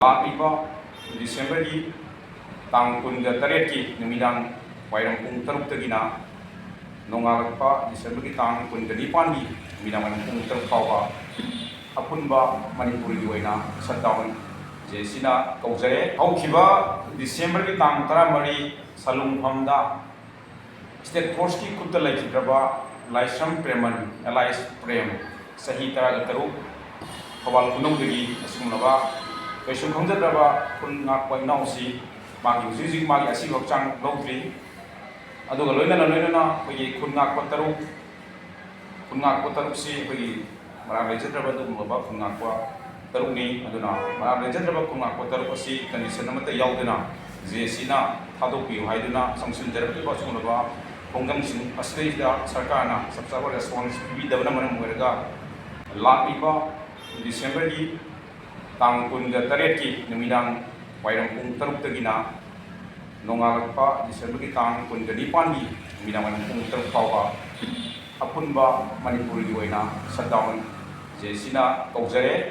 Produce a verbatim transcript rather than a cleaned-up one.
ꯂꯥꯛꯂꯤꯕ ꯗꯤꯁꯦꯝꯕꯔꯒꯤ ꯇꯥꯡ ꯀꯨꯟꯒ ꯇꯔꯦꯠꯀꯤ ꯅꯨꯃꯤꯗꯥꯡ ꯋꯥꯏꯔꯝ ꯄꯨꯡ ꯇꯔꯨꯛꯇꯒꯤꯅ ꯅꯣꯡꯉꯥꯜꯂꯛꯄ ꯗꯤꯁꯦꯝꯕꯔꯒꯤ ꯇꯥꯡ ꯀꯨꯟꯒ ꯅꯤꯄꯥꯟꯒꯤ ꯅꯨꯃꯤꯗꯥꯡ ꯋꯥꯏꯔꯝ ꯄꯨꯡ ꯇꯔꯨꯛ ꯐꯥꯎꯕ ꯑꯄꯨꯟꯕ ꯃꯅꯤꯄꯨꯔꯒꯤ ꯑꯣꯏꯅ shutdown ꯖꯦ ꯑꯦꯁ ꯁꯤꯅ ꯀꯧꯖꯔꯦ꯫ ꯍꯧꯈꯤꯕ ꯗꯤꯁꯦꯝꯕꯔꯒꯤ ꯇꯥꯡ ꯇꯔꯥꯃꯔꯤ ꯁꯂꯨꯡꯐꯝꯗ state forceꯀꯤ ꯈꯨꯠꯇ ꯂꯩꯈꯤꯗ꯭ꯔꯕ ꯂꯥꯏꯁ꯭ꯔꯝ ꯄ꯭ꯔꯦꯃꯟ alias ꯄ꯭ꯔꯦꯝ, ꯆꯍꯤ ꯇꯔꯥꯒ ꯇꯔꯨꯛ, ꯊꯧꯕꯥꯜ ꯈꯨꯅꯧꯗꯒꯤ ꯑꯁꯤꯒꯨꯝꯂꯕ ꯀꯩꯁꯨ ꯈꯪꯖꯗ꯭ꯔꯕ ꯈꯨꯟ ꯉꯥꯛꯄ ꯏꯅꯥꯎꯁꯤ ꯃꯥꯒꯤ ꯍꯧꯖꯤꯛ ꯍꯧꯖꯤꯛ ꯃꯥꯒꯤ ꯑꯁꯤꯕ ꯍꯛꯆꯥꯡ ꯂꯧꯗ꯭ꯔꯤ꯫ ꯑꯗꯨꯒ ꯂꯣꯏꯅꯅ ꯂꯣꯏꯅꯅ ꯑꯩꯈꯣꯏꯒꯤ ꯈꯨꯟ ꯉꯥꯛꯄ ꯇꯔꯨꯛ, ꯈꯨꯟ ꯉꯥꯛꯄ ꯇꯔꯨꯛꯁꯤ ꯑꯩꯈꯣꯏꯒꯤ ꯃꯔꯥꯜ ꯂꯩꯖꯗ꯭ꯔꯕ ꯑꯗꯨꯒꯨꯝꯂꯕ ꯈꯨꯟ ꯉꯥꯛꯄ ꯇꯔꯨꯛꯅꯤ꯫ ꯑꯗꯨꯅ ꯃꯔꯥꯜ ꯂꯩꯖꯗ꯭ꯔꯕ ꯈꯨꯟ ꯉꯥꯛꯄ ꯇꯔꯨꯛ ꯑꯁꯤ condition ꯑꯃꯠꯇ ꯌꯥꯎꯗꯅ ꯖꯦ ꯑꯦꯁ ꯁꯤꯅ ꯊꯥꯗꯣꯛꯄꯤꯌꯨ ꯍꯥꯏꯗꯨꯅ ꯆꯪꯁꯤꯟꯖꯔꯛꯂꯤꯕ ꯑꯁꯤꯒꯨꯝꯂꯕ ꯈꯣꯡꯖꯪꯁꯤꯡ ꯑꯁꯤꯗꯩꯁꯤꯗ ꯁꯔꯀꯥꯔꯅ ꯆꯞ ꯆꯥꯕ response ꯄꯤꯕꯤꯗꯕꯅ ꯃꯔꯝ ꯑꯣꯏꯔꯒ ꯂꯥꯛꯂꯤꯕ ꯗꯤꯁꯦꯝꯕꯔꯒꯤ ꯇꯥꯡ ꯀꯨꯟꯒ ꯇꯔꯦꯠꯀꯤ ꯅꯨꯃꯤꯗꯥꯡ ꯋꯥꯏꯔꯝ ꯄꯨꯡ ꯇꯔꯨꯛꯇꯒꯤꯅ ꯅꯣꯡꯉꯥꯜꯂꯛꯄ ꯗꯤꯁꯦꯝꯕꯔꯒꯤ ꯇꯥꯡ ꯀꯨꯟꯒ ꯅꯤꯄꯥꯟꯒꯤ ꯅꯨꯃꯤꯗꯥꯡ ꯋꯥꯏꯔꯝ ꯄꯨꯡ ꯇꯔꯨꯛ ꯐꯥꯎꯕ ꯑꯄꯨꯟꯕ ꯃꯅꯤꯄꯨꯔꯒꯤ ꯑꯣꯏꯅ shutdown ꯖꯦ ꯑꯦꯁ ꯁꯤꯅ ꯀꯧꯖꯔꯦ꯫